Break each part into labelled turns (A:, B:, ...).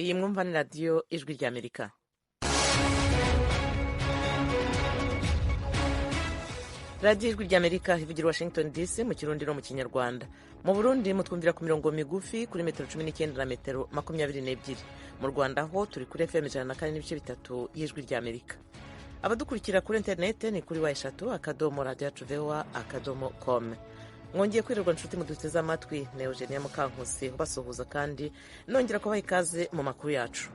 A: Iyi mwumva ni Radiyo Ijwi ry'Amerika. Radiyo Ijwi ry'Amerika ivugira Washington DC mu Kirundi no mu Kinyarwanda. Mu Burundi mutwumvira ku mirongo migufi kuri metero 19 na metero 22. Mu Rwanda ho turi kuri FM 104.3 y'Ijwi ry'Amerika. Abadukurikira kuri interinete ni kuri w3.radiovoa.com. Mwongeye kwirirwa nshuti muduteze amatwi, na Eugenia Mukankusi ubasuhuza kandi nongera kubaha ikaze mu makuru yacu.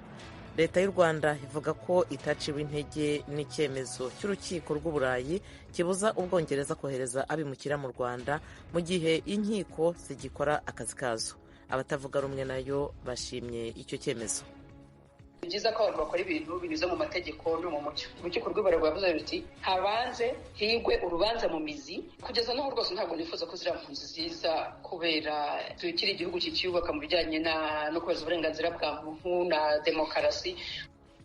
A: Leta y'u Rwanda ivuga ko itaciwe intege n'icyemezo cy'urukiko rw'Uburayi kibuza Ubwongereza kohereza abimukira mu Rwanda mu gihe inkiko zigikora akazi kazo. Abatavuga rumwe nayo bashimye icyo cyemezo.
B: Ni byiza ko abantu bakora ibintu binyuze mu mategeko no mu mucyo. Urukiko rw'Uburayi rwavuze ruti habanze higwe urubanza mu mizi. Kugeza n'ubu rwose ntabwo nifuza ko ziriya mpunzi ziza, kubera tukiri igihugu kikiyubaka mu bijyanye no kubahiriza uburenganzira bwa muntu na demokarasi.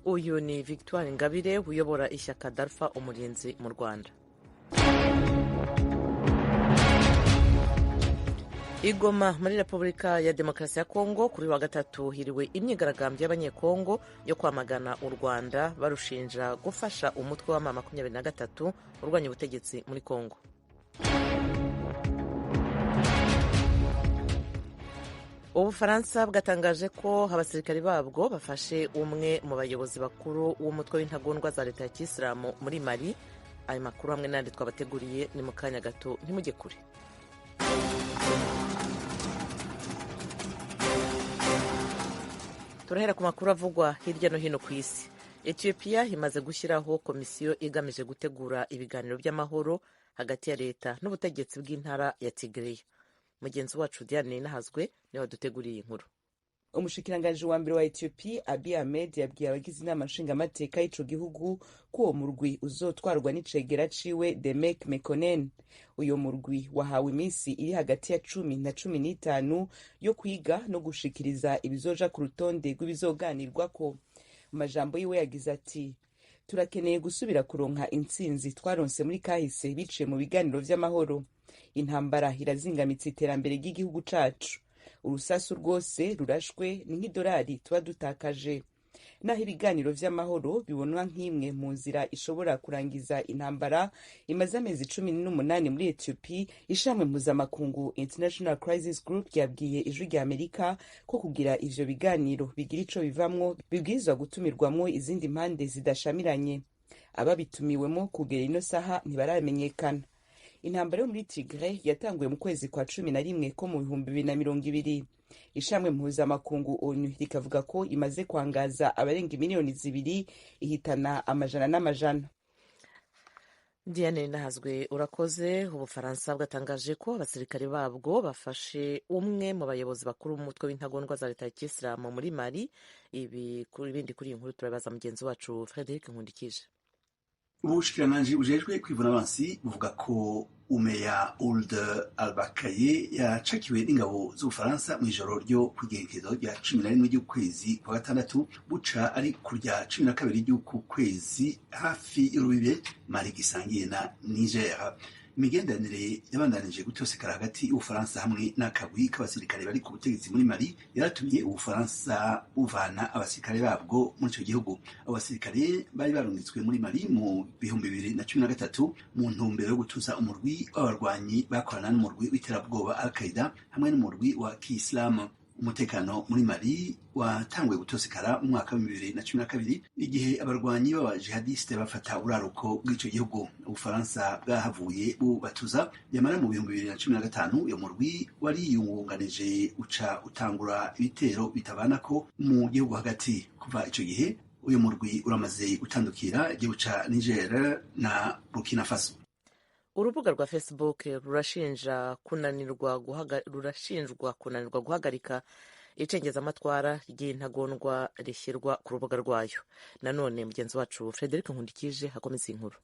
A: Uyu ni Victoire Ingabire uyobora ishyaka Dalfa Umurinzi mu Rwanda. Igoma muri Repubulika ya Demokarasi ya Kongo kuri wa gatatu hiriwe imyigaragambyo y'Abanyekongo yo kwamagana u Rwanda barushinja gufasha umutwe wa M23 urwanya ubutegetsi muri Kongo. Ubufaransa bwatangaje ko abasirikari babwo bafashe umwe mu bayobozi bakuru w'umutwe w'intagondwa za leta ya Kisilamu muri Mali. Ayo makuru hamwe n'andi twabateguriye ni mu kanya gato, ntimujye kure. Turahera ku makuru avugwa hirya no hino ku isi. Ethiopia imaze gushyiraho komisiyo igamije gutegura ibiganiro by'amahoro hagati ya leta n'ubutegetsi bw'intara ya Tigray. Mugenzi wacu Diane Nahazwe niwe waduteguriye inkuru.
C: Umushikiranganji wa mbere wa Ethiopia Abiy Ahmed yabwiye abagize inama nshingamateka y'ico gihugu ko uwo murwi uzotwarwa n'icegera ciwe Demek Mekonnen. Uyo murwi wahawe iminsi iri hagati ya 10 na 15 yo kwiga no gushikiriza ibizoja ku rutonde rw'ibizoganirwako. Mu majambo yiwe yagize ati: turakeneye gusubira kuronka intsinzi twaronse muri kahise biciye mu biganiro vy'amahoro. Intambara irazingamitse iterambere ry'igihugu cacu. Urusasu rwose rurashwe ni nk'idolari tuba dutakaje. Naho ibiganiro vy'amahoro bibonwa nk'imwe mu nzira ishobora kurangiza intambara imaze amezi 18 muri Ethiopia, ishirahamwe mpuzamakungu International Crisis Group ryabwiye Ijwi rya Amerika ko kugira ivyo biganiro bigira ico bivamwo bibwirizwa gutumirwamwo izindi mpande zidashamiranye. Ababitumiwemo kugera ino saha ntibaramenyekana. Intambara yo muri Tigray yatanguye mu kwezi kwa 11 ko mu 2020. Ishamwe mpuzamakungu ONU rikavuga ko imaze kwangaza abarenga miliyoni 2, ihitana amajana n'amajana.
A: Diane Nahazwe urakoze. Ubufaransa bwatangaje ko abasirikare babwo bafashe umwe mu bayobozi bakuru b'umutwe w'intagondwa za leta ya Kisilamu muri Mali. Ibindi kuri iyi nkuru turabaza mugenzi wacu Frederic Nkundikije.
D: Ubushikiranganji bujejwe kwivuna abansi buvuga ko Umeya Ould Albakaye yacakiwe n'ingabo z'Ubufaransa mw'ijoro ryo kw'igerekezo rya 11 ry'ukwezi kwa gatandatu, buca ari ku rya 12 ry'uku kwezi, hafi y'urubibe Mali gisangiye na Niger. Imigenderanire yabandanije gutosekara hagati y'Ubufaransa hamwe n'akagwi k'abasirikare bari ku butegetsi muri Mali yaratumye Ubufaransa buvana abasirikare babwo muri ico gihugu. Abo basirikare bari barungitswe muri Mali mu 2013 mu ntumbero yo gutuza umurwi w'abarwanyi bakorana n'umurwi w'iterabwoba Al-Qaeda hamwe n'umurwi wa Kiislamu. Umutekano muri Mali watanguye gutosekara mu mwaka wa 2012 igihe abarwanyi b'abajihadiste bafata uraruko bw'ico gihugu. Ubufaransa bwahavuye bubatuza, yamara mu 2015 uyo murwi wariyungunganije uca utangura ibitero bitabanako mu gihugu hagati. Kuva ico gihe uyo murwi uramaze gutandukira igihugu ca Niger na Burkina Faso.
A: Urubuga rwa Facebook rurashinjwa kunanirwa guhagarika icengezamatwara ry'intagondwa rishyirwa ku rubuga rwayo. Nanone mugenzi wacu Frederic Nkundikije akomeza inkuru.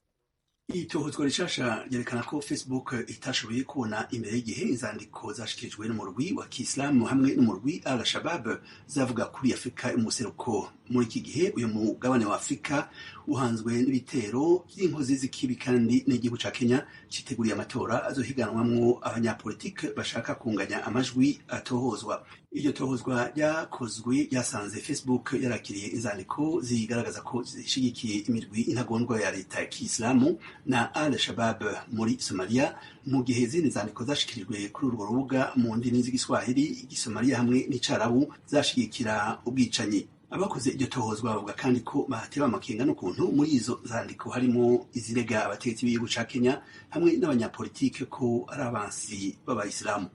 D: Itohozwa rishasha ryerekana ko Facebook itashoboye kubona imbere y'igihe inzandiko zashikirijwe n'umurwi wa Kiislamu hamwe n'umurwi Al-Shabab zavuga kuri Afrika y'umuseruko. Muri iki gihe uyu mugabane wa Afrika uhanzwe n'ibitero by'inkozi z'ikibi, kandi n'igihugu ca Kenya citeguriye amatora azohiganwamwo abanyapolitike bashaka kunganya amajwi atohozwa. Iryo tohozwa ryakozwe ryasanze Facebook yarakiriye inzandiko zigaragaza ko zishigikiye imirwi intagondwa ya leta ya Kiislamu na Al-Shabab muri Somalia, mu gihe izindi nzandiko zashikirijwe kuri urwo rubuga mu ndimi z'Igiswahili, Igisomaliya hamwe n'Icarabu zashigikira ubwicanyi. Abakoze iryo tohozwa bavuga kandi ko batewe amakenga n'ukuntu muri izo nzandiko harimo izirega abategetsi b'igihugu ca Kenya hamwe n'abanyapolitike ko ari abansi b'abayisilamu.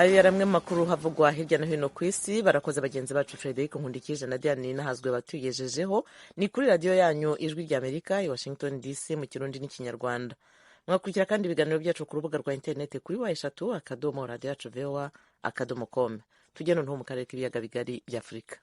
A: Ayo yari amwe mu makuru havugwa hirya no hino ku isi. Barakoze bagenzi bacu Frederic Nkundikije na Diane Nahazwe batugejejeho. Ni kuri radiyo yanyu Ijwi ry'Amerika i Washington DC mu Kirundi n'Ikinyarwanda. Mwakurikira kandi ibiganiro byacu ku rubuga rwa interineti kuri www.radioyacu.voa.com. Tujye noneho mu karere k'ibiyaga bigari bya Afurika.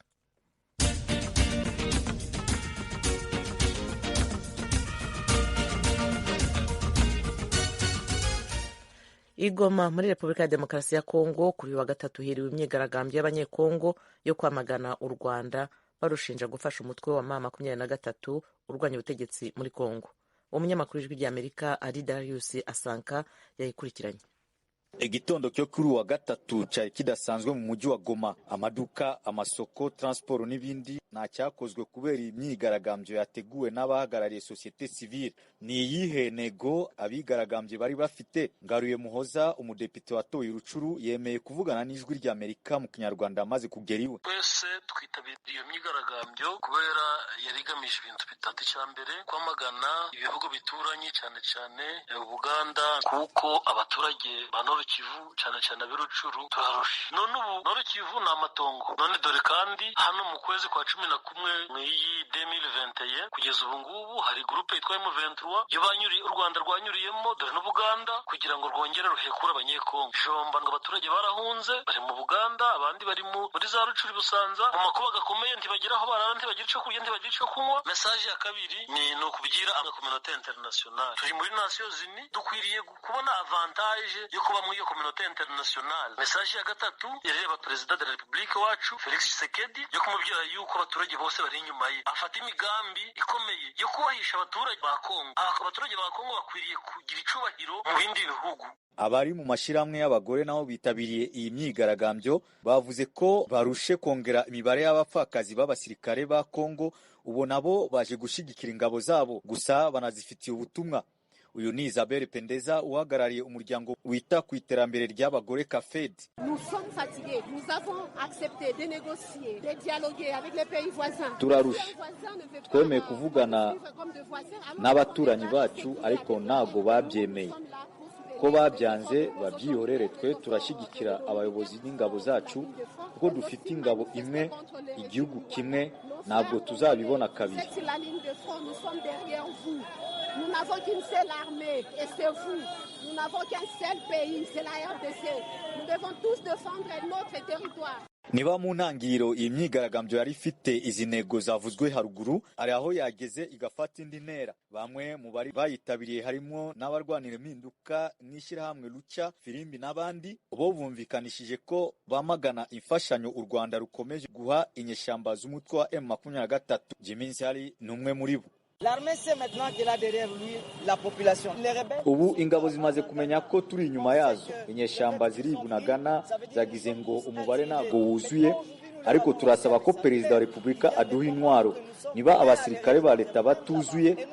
A: Igoma muri Repubulika ya Demokarasi ya Kongo kuri wa gatatu hiriwe imyigaragambyo y'abanyekongo yo kwamagana u Rwanda barushinja gufasha umutwe wa M23 urwanya ubutegetsi muri Kongo. Umunyamakuru w'Ijwi ry'Amerika ari Darius Asanka yayikurikiranye.
E: Igitondo cyo kuri wa gatatu cyari kidasanzwe mu mujyi wa Goma. Amaduka, amasoko, transport n'ibindi nta cyakozwe kubera imyigaragambyo yateguwe n'abahagarariye societe civile. Ni iyihe ntego abigaragambye bari bafite? Ngaruye Muhoza, umudepite watoye Rucuru, yemeye kuvugana n'Ijwi ry'Amerika mu Kinyarwanda amaze kugera iwe.
F: Twese twitabiriye iyo myigaragambyo kubera yari igamije ibintu bitatu. Icya mbere, kwamagana ibihugu bituranye, cyane cyane Uganda, kuko abaturage ba Nord Kivu, cyane cyane ab'Irucuru, turarusha. None ubu Nord Kivu ni amatongo. None dore kandi hano mu kwezi kwa 11 mu iyi 2021 kugeza ubu ngubu hari groupe yitwa M23 yo banyuriye u Rwanda rwanyuriyemo, dore n'Ubuganda, kugira ngo rwongere ruhekure abanyekongo. Jomba ngo abaturage barahunze bari mu Buganda, abandi bari muri za Rucuru, Busanza, mu makuba gakomeye, ntibagira aho barara, ntibagira ico kurya, ntibagira ico kunywa. Message ya kabiri ni ukubwira ama communauté internationale, turi muri Nations Unies, dukwiriye kubona avantage yo kuba muri iyo communauté internationale. Message ya gatatu ireba Perezida de la République wacu Felix Tshisekedi, yo kumubwira yuko abaturage bose bari inyuma ye, afata imigambi ikomeye yo kubahisha abaturage ba Kongo. Abaturage ba Kongo bakwiriye kugira icubahiro mu bindi bihugu.
E: Abari mu mashyirahamwe y'abagore nabo bitabiriye iyi myigaragambyo bavuze ko barushe kongera imibare y'abapfakazi b'abasirikare ba Kongo, ubu nabo baje gushyigikira ingabo zabo, gusa banazifitiye ubutumwa. Uyu ni Isabelle Pendeza uhagarariye umuryango wita ku iterambere ry'abagore Kafed. Turarusha, twemeye kuvugana n'abaturanyi bacu ariko ntago babyemeye. Ko babyanze babyihorere, twe turashyigikira abayobozi n'ingabo zacu kuko dufite ingabo imwe, igihugu kimwe, ntabwo tuzabibona kabiri.
G: Nous n'avons qu'une seule armée et c'est vous. Nous n'avons qu'un seul pays, c'est la RDC. Nous devons tous défendre notre territoire.
E: Niba mu ntangiriro iyi myigaragambyo yari ifite izi ntego zavuzwe haruguru, hari aho yageze igafata indi ntera. Bamwe mu bari bayitabiriye harimo n'abarwanira impinduka n'ishyirahamwe Lucha Firimbi n'abandi, bo bumvikanishije ko bamagana imfashanyo u Rwanda rukomeje guha inyeshyamba z'umutwe wa M23. Jimmy Nsari ni umwe muri bo. Ubu ingabo zimaze kumenya ko turi inyuma yazo. Inyeshyamba ziribunagana zagize ngo umubare ntabwo wuzuye, ariko turasaba ko Perezida wa Repubulika aduha intwaro. Niba abasirikare ba leta batuzuye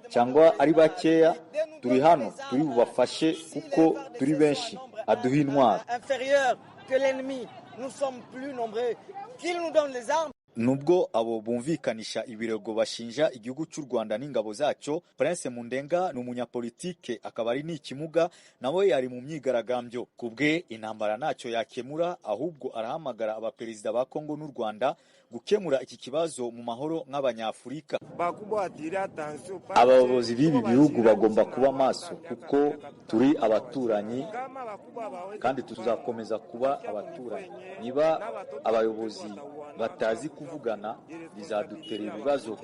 E: cyangwa ari bakeya, turi hano turi bubafashe kuko turi benshi, aduha intwaro. Nubwo abo bumvikanisha ibirego bashinja igihugu cy'u Rwanda n'ingabo zacyo, Prince Mundenga ni umunyapolitike akaba ari n'ikimuga, nawe yari mu myigaragambyo. Kubwe intambara ntacyo yakemura, ahubwo arahamagara abaperezida ba Kongo n'u Rwanda gukemura iki kibazo mu mahoro nk'abanyafurika. Abayobozi b'ibi bihugu bagomba kuba maso kuko turi abaturanyi kandi tuzakomeza kuba abaturanyi. Niba abayobozi Batazi kuvugana bizadutera ibibazo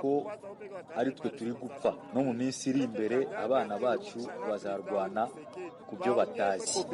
E: kuko ari twe turi gupfa. No mu minsi iri imbere abana bacu bazarwana ku byo batazi.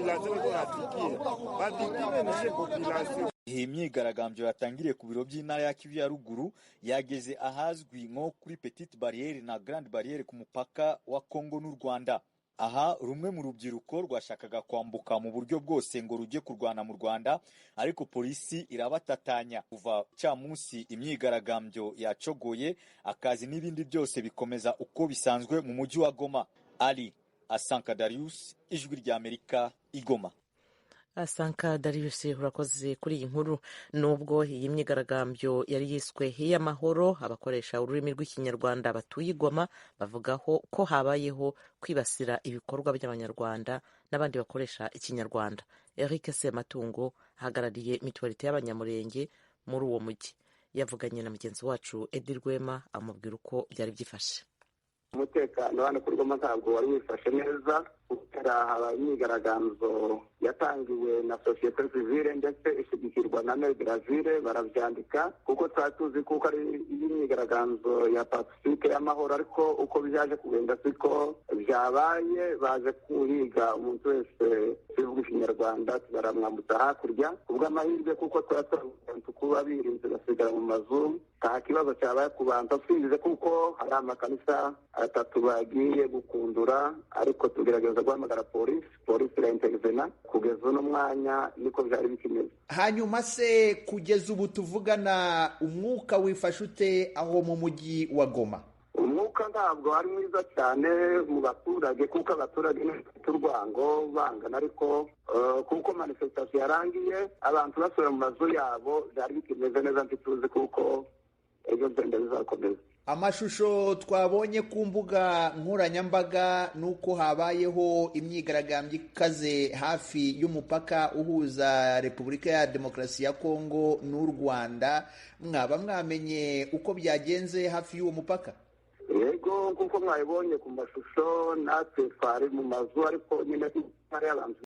E: Iyi myigaragambyo yatangiriye ku biro by'intara ya Kivu ya ruguru yageze ahazwi nko kuri Petite Barriere na Grande Barriere ku mupaka wa Kongo n'u Rwanda. Aha rumwe mu rubyiruko rwashakaga kwambuka mu buryo bwose ngo rujye kurwana mu Rwanda, ariko polisi irabatatanya. Kuva cyamunsi imyigaragambyo yacogoye, akazi n'ibindi byose bikomeza uko bisanzwe mu mujyi wa Goma. Ali Asanka Darius, Ijwi ry'Amerika, i Goma.
A: Asanka Darius, urakoze kuri iyi nkuru. Nubwo iyi myigaragambyo yari yiswe iy'amahoro, abakoresha ururimi rw'Ikinyarwanda batuye i Goma bavugaho ko habayeho kwibasira ibikorwa by'Abanyarwanda n'abandi bakoresha Ikinyarwanda. Eric Sematungo ahagarariye mituwarite y'Abanyamurenge muri uwo mujyi, yavuganye na mugenzi wacu Edi Rwema amubwira uko byari byifashe.
H: Umutekano hano kuri Goma ntabwo wari wifashe neza, kubera habaye imyigaragambyo yatangiwe na sosiyete sivile ndetse ishyigikirwa na Maire de la Ville, barabyandika kuko twari tuzi kuko ari imyigaragambyo ya pacifique y'amahoro, ariko uko byaje kugenda siko byabaye. Baje kuhiga umuntu wese uvuga Ikinyarwanda baramwambutsa hakurya, kubw'amahirwe kuko twari turabantu kuba birinze basigara mu mazu, nta kibazo cyabaye ku bantu twinjize kuko hari amakanisa atatu bagiye gukundura, ariko tugerageza guhamagara polisi, polisi iraintervena. Kugeza uno mwanya niko byari bikimeze.
I: Hanyuma se kugeza ubu tuvugana umwuka wifashe ute aho mu mujyi wa Goma?
H: Umwuka ntabwo ari mwiza cyane mu baturage, kuko abaturage bafite urwango bangana, ariko kuko manifestation yarangiye abantu basubira mu mazu yabo byari bikimeze neza, ntituzi kuko ejo byenda bizakomeza.
I: Amashusho twabonye ku mbuga nkoranyambaga nuko habayeho imyigaragambyo ikaze hafi y'umupaka uhuza Repubulika ya Demokarasi ya Kongo n'u Rwanda, mwaba mwamenye uko byagenze hafi y'uwo mupaka?
H: Yego, nk'uko mwabibonye ku mashusho, natwe twari mu mazu, ariko nyine hari abantu